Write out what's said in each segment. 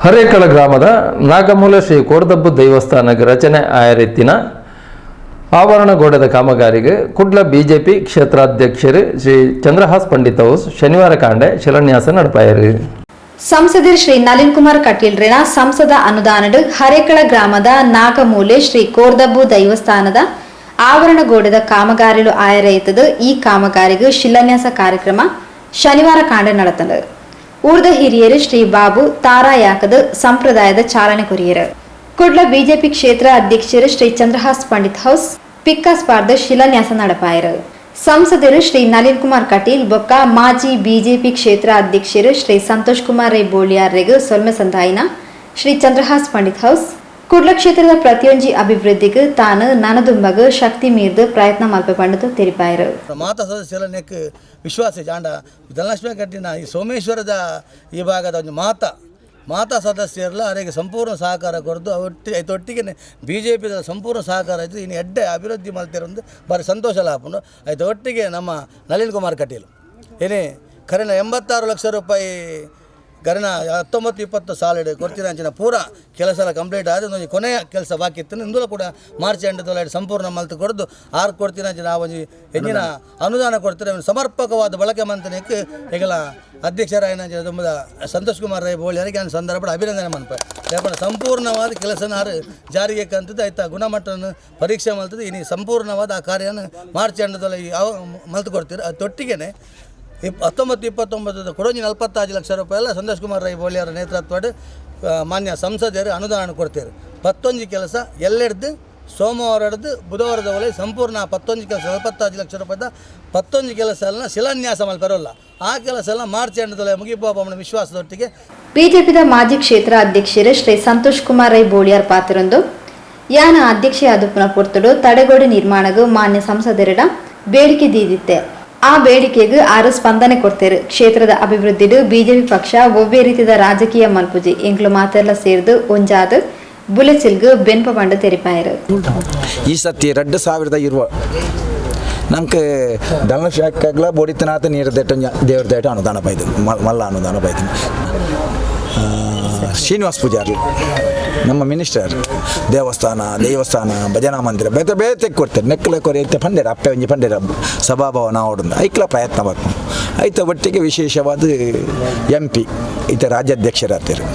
Harekala ಗ್ರಾಮದ ನಾಗಮೂಲೆ ಶ್ರೀ ಕೋಡದಬ್ಬು ದೇವಸ್ಥಾನಕ್ಕೆ ರಚನೆ ಆಯರಿತ್ತಿನ ಆವರಣಗೋಡೆದ ಕಾಮಗಾರಿಗೆ ಕುಡ್ಲ ಬಿಜೆಪಿ ಕ್ಷೇತ್ರಾಧ್ಯಕ್ಷರು ಶ್ರೀ ಚಂದ್ರಹಾಸ್ ಪಂಡಿತ್ ಹೌಸ್ ಶನಿವಾರ ಕಾಂಡೆ ಶಿಲಾನ್ಯಾಸ ನಡಪಾಯರು. ಸಂಸದರು ಶ್ರೀ ನಳಿನ್ ಕುಮಾರ್ ಕಟೀಲ್ರೆನ ಸಂಸದ ಅನುದಾನಡ್ ಹರೇಕಳ ಗ್ರಾಮದ ನಾಗಮೂಲೆ ಶ್ರೀ ಕೋರ್ದಬ್ಬು ದೈವಸ್ಥಾನದ ಆವರಣಗೋಡೆದ ಕಾಮಗಾರಿಲು ಆಯರೈತದು. ಈ ಕಾಮಗಾರಿಗೂ ಶಿಲಾನ್ಯಾಸ ಕಾರ್ಯಕ್ರಮ ಶನಿವಾರ ಕಾಂಡೆ നടത്തത്. ಊರ್ದ ಹಿರಿಯರು ಶ್ರೀ ಬಾಬು ತಾರಾಯಾಕದ ಸಂಪ್ರದಾಯದ ಚಾಲನೆ ಕೊರಿಯರು. ಕುಡ್ಲ ಬಿಜೆಪಿ ಕ್ಷೇತ್ರ ಅಧ್ಯಕ್ಷರು ಶ್ರೀ ಚಂದ್ರಹಾಸ್ ಪಂಡಿತ್ ಹೌಸ್ ಪಿಕ್ಕಾಸ್ ಪಾರ್ದ ಶಿಲಾನ್ಯಾಸ നടಪಾಯರು. ಸಂಸದರು ಶ್ರೀ ನಳಿನ್ ಕುಮಾರ್ ಕಟೀಲ್ ಬೊಕ್ಕ ಮಾಜಿ ಬಿಜೆಪಿ ಕ್ಷೇತ್ರ ಅಧ್ಯಕ್ಷರು ಶ್ರೀ ಸಂತೋಷ್ ಕುಮಾರ್ ರೈ ಬೋಳಿಯಾರ್ರೆಗ್ ಸೊಲ್ಮೆ ಸಂದಾಯಿನ ಶ್ರೀ ಚಂದ್ರಹಾಸ್ ಪಂಡಿತ್ ಹೌಸ್, ಕುಡ್ಲ ಕ್ಷೇತ್ರದ ಪ್ರತಿಯೊಂಜಿ ಅಭಿವೃದ್ಧಿಗೆ ತಾನು ನನದುಂಬಗ್ ಶಕ್ತಿ ಮೀರ್ದು ಪ್ರಯತ್ನ ಮಲ್ಪೆ ಪಂಡದು ತೆರಿಪಾಯರು. ಮಾತ ಸದಸ್ಯರ ನೆಕ್ ವಿಶ್ವಾಸ ಜಾಂಡ ಧನಲಕ್ಷ್ಮಿ ಕಟ್ಟಿನ ಈ ಸೋಮೇಶ್ವರದ ಈ ಭಾಗದ ಒಂದು ಮಾತಾ ಮಾತಾ ಸದಸ್ಯರೆಲ್ಲ ಅವರಿಗೆ ಸಂಪೂರ್ಣ ಸಹಕಾರ ಕೊರದು ಒಟ್ಟಿ ಐತೊಟ್ಟಿಗೆ ಬಿಜೆಪಿದ ಸಂಪೂರ್ಣ ಸಹಕಾರ ಆಯಿತು. ಇನ್ನು ಎಡ್ಡೆ ಅಭಿವೃದ್ಧಿ ಮಲ್ತಿರೋದು ಭಾರಿ ಸಂತೋಷ ಲಾಪುಂಡು. ಆಯ್ತು, ಒಟ್ಟಿಗೆ ನಮ್ಮ ನಳಿನ್ ಕುಮಾರ್ ಕಟೀಲ್ ಏನೇ ಕರೆನ 86 ಲಕ್ಷ ರೂಪಾಯಿ ಕರೆನ 19-20 ಸಾಲಿಡ್ ಕೊಡ್ತೀರ ಅಂಚಿನ ಪೂರ ಕೆಲಸ ಎಲ್ಲ ಕಂಪ್ಲೀಟ್ ಆದ ಒಂಜಿ ಕೊನೆಯ ಕೆಲಸ ಬಾಕಿ ಇತ್ತು. ಇಂದುಲ ಕೂಡ ಮಾರ್ಚ್ ಎಂಡ್ ಸಂಪೂರ್ಣ ಮಲ್ತು ಕೊಡ್ದು ಆರು ಕೊಡ್ತೀರ ಅಂಚಿನ ಆ ಒಂಜಿ ಹೆಚ್ಚಿನ ಅನುದಾನ ಕೊಡ್ತಾರೆ. ಅವನು ಸಮರ್ಪಕವಾದ ಬಳಕೆ ಮಂತನಕ್ಕೆ ಈಗಲ ಅಧ್ಯಕ್ಷರಾಯನ ತುಂಬದ ಸಂತೋಷ್ ಕುಮಾರ್ ರೈ ಬೋಳಿಯರಿಗೆ ಆ ಸಂದರ್ಭ ಅಭಿನಂದನೆ ಮನ್ಪ. ಯಾಕಂದ್ರೆ ಸಂಪೂರ್ಣವಾದ ಕೆಲಸನ ಆರು ಜಾರಿಗೆ ಕಂತದ್ದು ಆಯ್ತಾ ಗುಣಮಟ್ಟವನ್ನು ಪರೀಕ್ಷೆ ಮಲ್ತದ್ದು. ಇನ್ನು ಸಂಪೂರ್ಣವಾದ ಆ ಕಾರ್ಯನ ಮಾರ್ಚ್ ಎಂಡದಲ್ಲಿ ಯಾವ ಮಲ್ತು ಕೊಡ್ತೀರ. ಅದು ತೊಟ್ಟಿಗೆನೆ 19-29 ಕೊಡೊಂಜಿ 45 ಲಕ್ಷ ರೂಪಾಯಿ ಎಲ್ಲ ಸಂತೋಷ್ ಕುಮಾರ್ ರೈ ಬೋಳಿಯವರ ನೇತೃತ್ವದ ಮಾನ್ಯ ಸಂಸದರು ಅನುದಾನ ಕೊಡ್ತೀರು. ಪತ್ತೊಂಜಿ ಕೆಲಸ ಎಲ್ಲೆಡ್ದು ಸೋಮವಾರ ಹಿಡ್ದು ಬುಧವಾರದ ಒಳಗೆ ಸಂಪೂರ್ಣ ಪತ್ತೊಂಜಿ ಕೆಲಸ, 45 ಲಕ್ಷ ರೂಪಾಯಿದ ಪತ್ತೊಂಜಿ ಕೆಲಸ ಎಲ್ಲ ಶಿಲಾನ್ಯಾಸ ಮಲ್ಪೆರಲ್ಲ. ಆ ಕೆಲಸ ಎಲ್ಲ ಮಾರ್ಚ್ ಎಂಡದೊಳಗೆ ಮುಗಿಪೋಪ ವಿಶ್ವಾಸದೊಟ್ಟಿಗೆ. ಬಿಜೆಪಿದ ಮಾಜಿ ಕ್ಷೇತ್ರ ಅಧ್ಯಕ್ಷರು ಶ್ರೀ ಸಂತೋಷ್ ಕುಮಾರ್ ರೈ ಬೋಳಿಯಾರ್ ಪಾತ್ರೊಂದು, ಯಾನ ಅಧ್ಯಕ್ಷೆ ಅದುಪುನ ಪೊರ್ತುಡು ತಡೆಗೋಡೆ ನಿರ್ಮಾಣಗೂ ಮಾನ್ಯ ಸಂಸದರಿಡ ಬೇಡಿಕೆ ದೀದಿತ್ತೆ. ಆ ಬೇಡಿಕೆಗೆ ಆರು ಸ್ಪಂದನೆ ಕೊಡ್ತೇರು. ಕ್ಷೇತ್ರದ ಅಭಿವೃದ್ಧಿಡು ಬಿಜೆಪಿ ಪಕ್ಷ ಒವ್ವೇ ರೀತಿಯ ರಾಜಕೀಯ ಮಲ್ಪುಜಿ. ಎಂಕ್ಲು ಮಾತೆಲ್ಲ ಸೇರ್ದು ಒಂಜಾದ ಬುಲೆಚಿಲ್ಗು ಬೆನ್ಪ ಪಂಡು ತೆರಿಪಾಯರು. ಈ ಸತಿ 2020 ನಂಗೆ ಧನಲಕ್ಷ್ಮಿ ಬೋಡಿತನಾಥ ನೀರು ದೇಟ ದೇವ್ರ ದೇಟ ಅನುದಾನ ಬೈದು ಮಲ್ಲ ಅನುದಾನ ಬೈದು. ಶ್ರೀನಿವಾಸ್ ಪೂಜಾರಿ ನಮ್ಮ ಮಿನಿಸ್ಟರ್ ದೇವಸ್ಥಾನ ದೇವಸ್ಥಾನ ಭಜನಾ ಮಂದಿರ ಬೇತೆ ಬೇತೆ ಕೊಡ್ತಾರೆ. ನೆಕ್ಕಲ ಕೊರೆ ಐತೆ ಪಂಡೇರ ಅಪ್ಪೆ ಒಂಜಿ ಪಂಡೇರ ಸಭಾಭವನ ಅವಡಂದು ಐಕ್ಲ ಪ್ರಯತ್ನ ಬರ್ಕೊಂಡು ಐತ. ಒಟ್ಟಿಗೆ ವಿಶೇಷವಾದ ಎಂಪಿ ಈತ ರಾಜ್ಯಾಧ್ಯಕ್ಷರಾಗ್ತಾರೆ.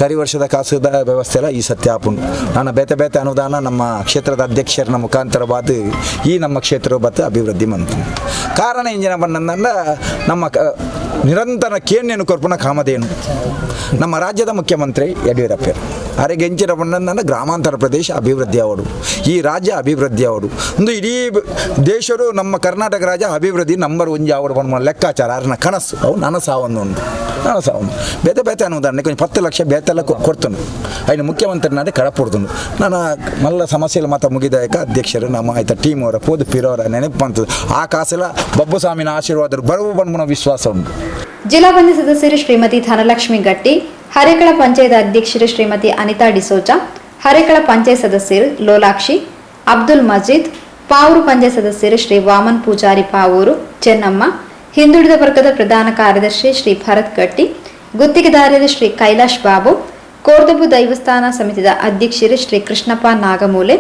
ಕರಿ ವರ್ಷದ ಕಾಸುದ ವ್ಯವಸ್ಥೆ ಎಲ್ಲ ಈ ಸತ್ಯ ಆಪುಂಡು. ನಾನು ಬೇತೆ ಬೇತೆ ಅನುದಾನ ನಮ್ಮ ಕ್ಷೇತ್ರದ ಅಧ್ಯಕ್ಷರ ಮುಖಾಂತರವಾದ ಈ ನಮ್ಮ ಕ್ಷೇತ್ರ ಬತ್ತು ಅಭಿವೃದ್ಧಿ ಮಂತು. ಕಾರಣ ಇಂಜಿನ ಬಂದಂದ ನಮ್ಮ ನಿರಂತರ ಕೇಣ್ಯನು ಕೊರ್ಪುನ ಕಾಮಧೇನು ನಮ್ಮ ರಾಜ್ಯದ ಮುಖ್ಯಮಂತ್ರಿ ಯಡಿಯೂರಪ್ಪರು. ಅರೆಗೆ ಎಂಚಿನ ಬಂದಂದ ಗ್ರಾಮಾಂತರ ಪ್ರದೇಶ ಅಭಿವೃದ್ಧಿ ಅವಡು, ಈ ರಾಜ್ಯ ಅಭಿವೃದ್ಧಿ ಅವಡು. ಒಂದು ಇಡೀ ದೇಶರು ನಮ್ಮ ಕರ್ನಾಟಕ ರಾಜ್ಯ ಅಭಿವೃದ್ಧಿ ನಂಬರ್ ಒಂಜಿ ಅವಡು ಬಂದ ಲೆಕ್ಕಾಚಾರ ಅರ್ನ ಕನಸು. ಅವು ನನಸಾವೊಂದು ಉಂಟು, ನನಸಾವೊಂದು. ಬೇತೆ ಬೇತೆ ಅನುದಾನ ಕೊಂಚ 10 ಲಕ್ಷ ಬೇತೆಲ್ಲ ಕೊಡ್ತನು. ಐನು ಮುಖ್ಯಮಂತ್ರಿ ನಾಡೆ ಕಡಪುಡ್ತನು. ನಾನು ಮಲ್ಲ ಸಮಸ್ಯೆ ಮಾತ್ರ ಮುಗಿದಾಯಕ ಅಧ್ಯಕ್ಷರು ನಮ್ಮ ಆಯ್ತ ಟೀಮ್ ಅವರ ಪೋದು ಪಿರೋರ ನೆನಪು ಬಂತದ್ದು. ಆ ಕಾಸೆಲ್ಲ ಬಬ್ಬುಸ್ವಾಮಿನ ಆಶೀರ್ವಾದ ಬರುವ ಬಂದ್ಮನ ವಿಶ್ವಾಸ ಉಂಟು. ಜಿಲ್ಲಾ ಪಂಚಾಯತ್ ಸದಸ್ಯರು ಶ್ರೀಮತಿ ಧನಲಕ್ಷ್ಮಿ ಗಟ್ಟಿ, ಹರೇಕಳ ಪಂಚಾಯತ್ ಅಧ್ಯಕ್ಷರು ಶ್ರೀಮತಿ ಅನಿತಾ ಡಿಸೋಜಾ, ಹರೇಕಳ ಪಂಚಾಯತ್ ಸದಸ್ಯರು ಲೋಲಾಕ್ಷಿ, ಅಬ್ದುಲ್ ಮಜೀದ್, ಪಾವೂರು ಪಂಚಾಯತ್ ಸದಸ್ಯರು ಶ್ರೀ ವಾಮನ್ ಪೂಜಾರಿ ಪಾವೂರು, ಚೆನ್ನಮ್ಮ, ಹಿಂದುಳಿದ ವರ್ಗದ ಪ್ರಧಾನ ಕಾರ್ಯದರ್ಶಿ ಶ್ರೀ ಭರತ್ ಗಟ್ಟಿ, ಗುತ್ತಿಗೆದಾರರು ಶ್ರೀ ಕೈಲಾಶ್ ಬಾಬು, ಕೋರ್ದಬು ದೈವಸ್ಥಾನ ಸಮಿತಿದ ಅಧ್ಯಕ್ಷರು ಶ್ರೀ ಕೃಷ್ಣಪ್ಪ ನಾಗಮೂಲೆ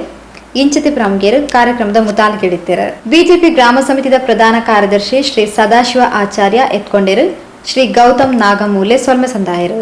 ಇಂಚತಿ ಪ್ರಮುಖರು ಕಾರ್ಯಕ್ರಮದ ಮುತಾಲಿಕಿಡಿತ್ತಾರೆ. ಬಿಜೆಪಿ ಗ್ರಾಮ ಸಮಿತಿದ ಪ್ರಧಾನ ಕಾರ್ಯದರ್ಶಿ ಶ್ರೀ ಸದಾಶಿವ ಆಚಾರ್ಯ ಎತ್ಕೊಂಡಿರು. ಶ್ರೀ ಗೌತಮ್ ನಾಗಮೂಲೆ ಸೊಲ್ಮೆ ಸಂದಾಯರು.